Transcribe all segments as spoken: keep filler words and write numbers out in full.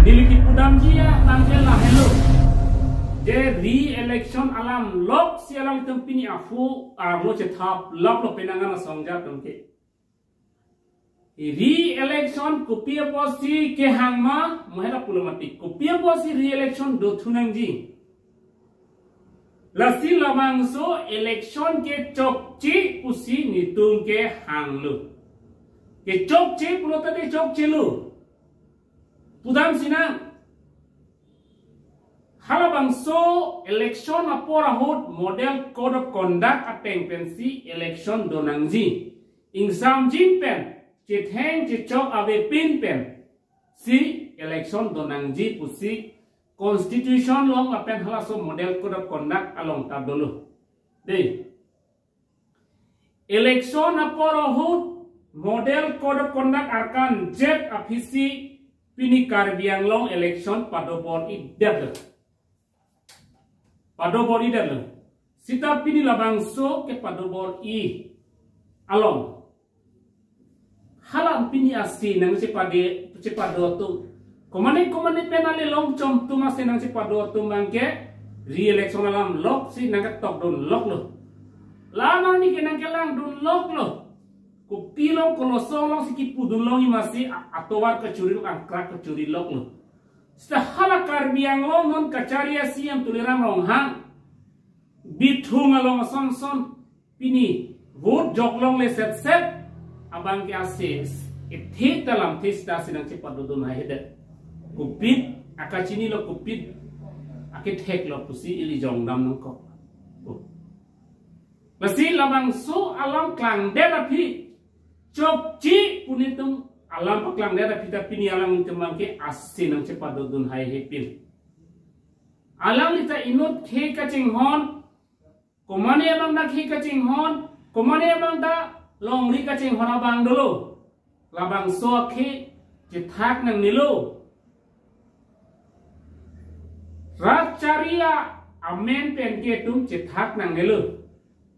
Neli kipudamji anangke lahelo. Je re-election alam lok si alangtum pini aphu arlo chethap lap lo penang an asongja atum ke. Re-election kopi apotsi kehang ma, mo hela pulo mati. Kopi apotsi re-election dothu nangji. Lasi labangso election kechokche pusi netum ke hanglo. Kechokche pulote chokchelo. Pudamsinang. Halabangso election apor ahut model code of conduct ateng pensi election donangji. Ingsamjin pen, chetheng chechok avepin pensi election donangji pusi constitution along lapen halaso model code of conduct along ta dolo. Dei. Election apor ahut model code of conduct arkan jet aphisi pini Karbi Anglong election padobor-idetlo. Padobor-idetlo. Sita pini labangso ke padobor-i along. Hala pini asi nangchepade, chepado atum. Komane komane pen ale longchom atum asi nangchepado atum abangke re-election alam lok si nangketok dun loklo. La nangli ke nangkelang dun loklo. Kopi along koloso alongsi kipu dun longji masi a-, atovar kachuri, angkrak kachuri loklo. Sita hala Karbi Anglong non kachari a-C M Tuliram Ronghang bithung along ason son pini vote jok longle set set abangke ase ethe ta lamthe sita si nangchepado dun haihedet. Kopit akachinilo, kopit aketheklo pusi ili jongdam nangkok. Lasi labangso alam klangdet aphi chokche pu netum alam paklangdet aphi ta pini alangtum abangke asi nangchepado dun haihepin. Alangli ta inut khei kachinghon, komane abang ta khei kachinghon, komane abang ta longri kachinghon abang dolo. Labangso akhei chethak nangnelo. Rat chari amen pen ke itum chethak nangnelo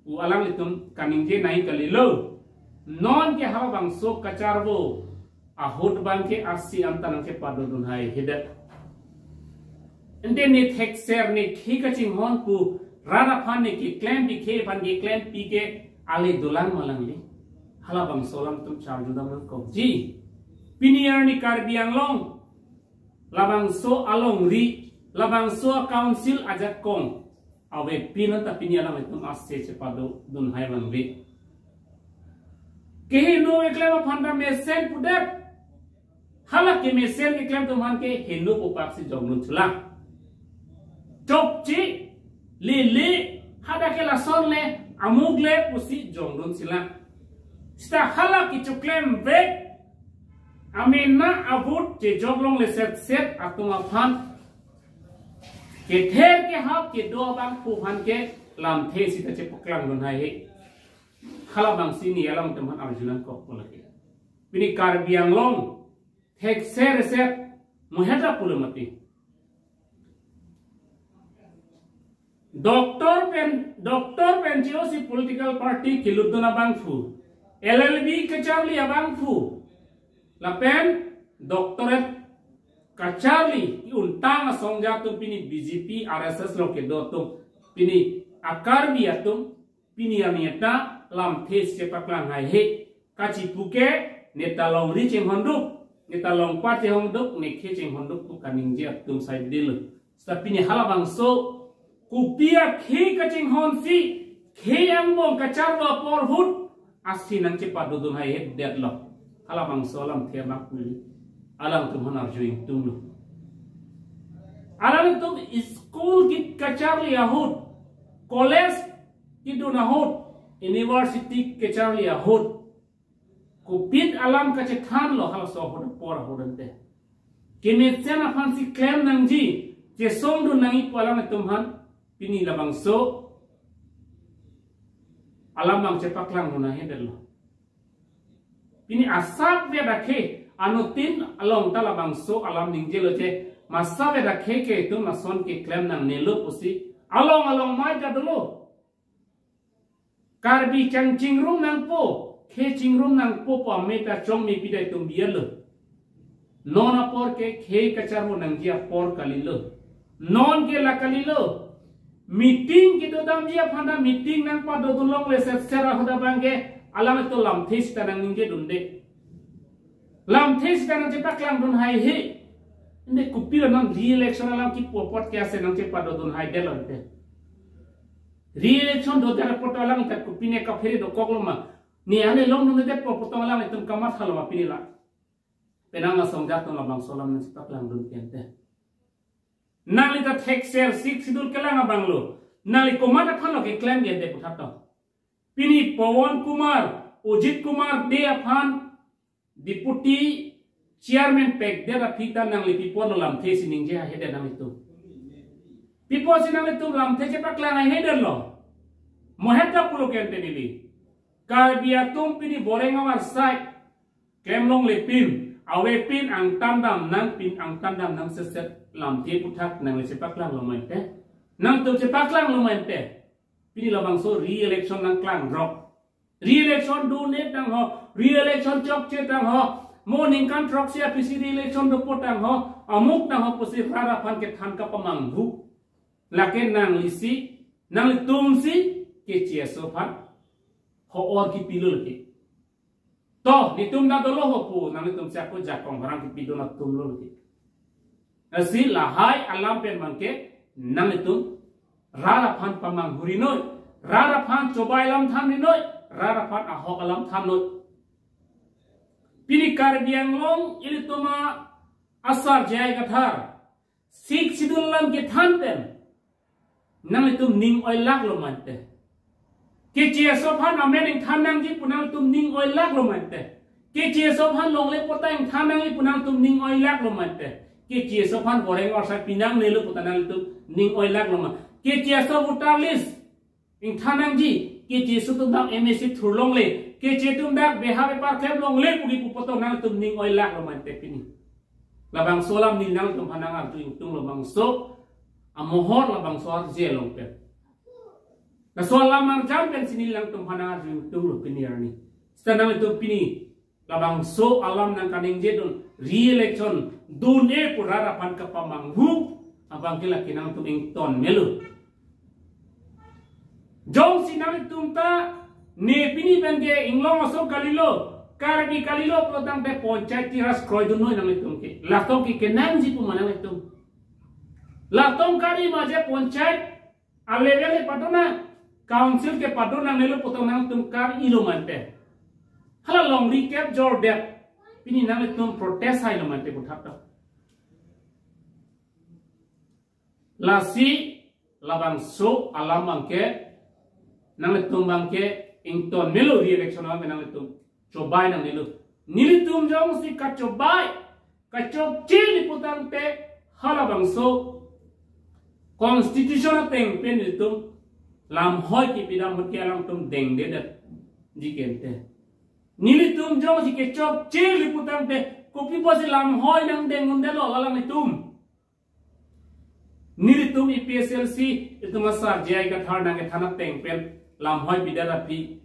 pu alanglitum kaningje nai kalilo. Non ke halabangso kacharvo ahut abangke asi anta nangchepado dun haihedet. Ante ne thekser ne khei kachinghon pu rat aphan ne keklem pi, khei aphan keklem pi ke ale dolang ma alangli. Halabangso alam itum charjudam nangkokji. Pini arni Karbi Anglong labangso alongri, labangso council ajakong avepin anta pini alanglitum asi chepado dun hai vangve. Kehingno keklem aphan ta mesen pudet. Hala kemesen keklem atum aphan ke hingno pupaksi jongdun thulang. Chokche, lele, hadak ke lason le, amuk le pusi jongdun thulang. Sita hala kechoklem vek amena a-vote chejok longle set set atum aphan kether kehap kedo abangphu aphan ke lamthe sita chepaklang dun haihe. Halabangsi ne alangtum aphan arju nangkok pu lake. Pini Karbi Anglong thekser set mo heta pulo mati. Doctor pen, doctor pen chiosi political party kelut dun abangphu, L L B kacharli abangphu, lapen doctorate kacharli ki-untang asongja atum pini B J P R S S along kedo atum pini a-Karbi atum pini arni ta lamthe si chepaklang haihe. Kachipu ke neta longri chinghondup, neta longpat chinghondup, ne khei chinghondup pu kaningje atum sai dilo. Sita pini halabangso kopi akhei kachinghon si khei angbong kacharvo apor ahut asi nangchepado dun haihedetlo. Halabangso alamthe amak puli alangtum aphan arju ingtunglo. Alangtum school ke kacharli ahut, college kedun ahut, university kacharli ahut, kopit alam kachethanlo halaso ahut apor ahut ante. Kemesen aphan si klem nangji, chesongdun nangji pu alangtum aphan pini labangso alam abang chepaklang dun haihedetlo. Pini asap ve dakhe anuttin along ta labangso alam ningjelo je, masap ve dakhe ke itum lason keklem nangnelo pusi along along mai ta dolo. Karbi chang chingrum nangpo, khei chingrum nangpo pu amei ta chongme pidai atum bialo. Non apor ke khei kacharvo nangji apor kalilo. Non ke la kalilo. Meeting kedodamji aphan ta meeting nangpadodun longle setset ahut abang ke alanglitum lamthe sita nangningjedunde. Lamthe sita nangchepaklangdun haihe. Inde kopilo non re-election alam kipu apot ke ase nangchepadodun haidetlo ante. Re-election dodet apot alang kat kopine kaphere dokoklo ma. Ne ale longdundetpo pu tong alanglitum kamathalo ma pini la. Penang asong jat tong labangso alam nangchepaklangdun ke ante. Nangli ta thekser Sixth Schedule kelang abanglo. Nangli komat aphanlo keklem ke ante puthak tong. Pini Pawan Kumar, Ajit Kumar Dey aphan Deputy Chairman pekdet aphi ta nangli pipo lo lamthe si ningje haihedet nanglitum. Pipo si nanglitum lamthe chepaklang haihedetlo. Mo het ta pulo ke ante neli. Karbi atum pini Boreng avar side klem longle pin, ave pin angtan dam nang pin angtan dam nang setset lamthe puthak nangli chepaklanglo ma ante. Nangtum chepaklanglo ma ante. Pini labangso re-election nangklangrok. Re-election do-un-e tang ho, re-election chokche tang ho, mo ningkan throksi aphi si re-election dopo tang ho, amuk tang ho pusi rat aphan kethan kapamanghu. Lake nangli si, nanglitum si, keche aso aphan ho-or kipilo lake. To, netum ta dolo ho pu, nanglitum si ako jakong harang kipidun atum lo lake. Lasi lahai alam pen abang ke nanglitum rat aphan pamanghurinoi, rat aphan chobai alam thanrinoi, rat aphan ahok alam thannoi. Pini Karbi Anglong ilitum asar J I Kathar Sixth Schedule alam kethan pen nanglitum ning oilaklo ma ante. Keche aso aphan amen ingthan nangji pu nanglitum ning oilaklo ma ante. Keche aso aphan longle pota ingthan nangji pu nanglitum ning oilaklo ma ante. Keche aso aphan Boreng avar side pinangnelo puta nanglitum ning oilaklo ma. Keche aso voter list ingthan nangji, keche aso atum dak M A C thur longle, keche atum dak beha bepar klem longle pu kipu pu tong nanglitum ning oilaklo ma ante pini. Labangso alam neli nanglitum aphan nangarju ingtunglo, labangso amohor, labangso arje along pen. Laso alam arjan pen si neli nanglitum aphan nangarju ingtunglo pini arni. Seta nanglitum pini labangso alam nangkaningjedun, re-election do-un-e pu rat aphan kapamanghu abang ke lake nangtum ington melo. Jongsi nanglitum ta ne pini pen ke inglong aso kalilo, Karbi kalilo pulo tangte Panchayati Raj kroidunnoi nanglitum ke. Latum ke kenangji pu ma nanglitum. Latum kari ma je Panchayat a-level le padon nang, council ke padon nangnelo pu tong nangtum kar-ilo ma ante. Hala longri kep jordet. Pini nanglitum protest hailo ma ante puthak ta. Lasi labangso alam abang ke nanglitum abang ke ington melo, re-election abang ke nanglitum chobai nangnelo. Nelitum jongsi kachobai, kachokche le pu tangte halabangso constitution ateng pen nelitum lamhoi kipidam ahut ke alangtum dengdedetji ke ante. Nelitum jongsi kechokche le pu tangte kopi pusi lamhoi nangdengdundetlo alanglitum. Nelitum A P H L C, itum asar J I Kathar nangkethan ateng pen lamhoi pidet aphi.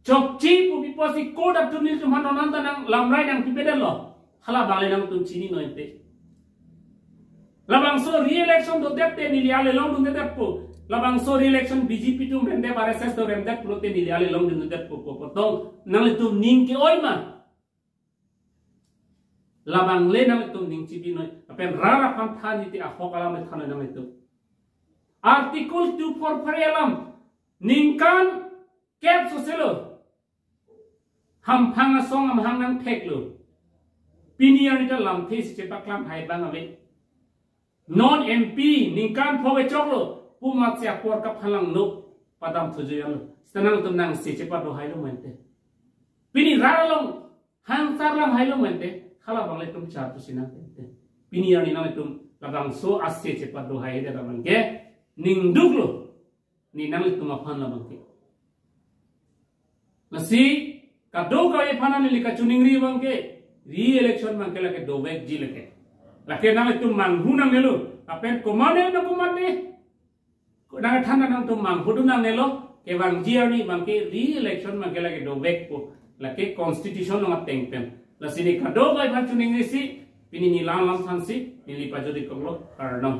Chokche pu pi pusi court atum nelitum aphan non anta nang lamrai nangpipedetlo. Halabang le nangtum chininoi ante. Labangso re-election dodet te neli ale longdundedetpo. Labangso re-election B J P atum remdet, R S S atum remdet pulote neli ale longdundedetpo pu pu tong nanglitum ning ke-oi ma. Labang le nanglitum ning chibinoi. Lapen rat aphan thanji te ahok alam le thannoi nanglitum. Article two four four A alam ningkan kep soselo hamphang asong amahang nangtheklo. Pini arni ta lamthe si chepaklang hai abang ave. Non M P ningkan pho kechoklo pu amatsi apor kaphalang no padam thujuyanlo. Seta nangtum nangsi chepado hailo ma ante. Pini rat along hangsar lang hailo ma ante. Halabang le itum charpu si nang ante. Pini arni nanglitum labangso ase chepado haidet abang ke ningduklo. Ne nanglitum aphan labang ke. Lasi kadokave aphan neli kachiningri abang ke, re-election abang ke lake dovekji lake. Lake nanglitum manghu nangnelo. Lapen komatne na komatne nangthan nangtum manghudun nangnelo. Kevangji arni abang ke re-election abang ke lake dovekpo. Lake constitution along ateng pen. Lasi ne kadokave aphan chiningrisi, Pini neli la-an lam thansi neli pajut-ik koklo, kardom.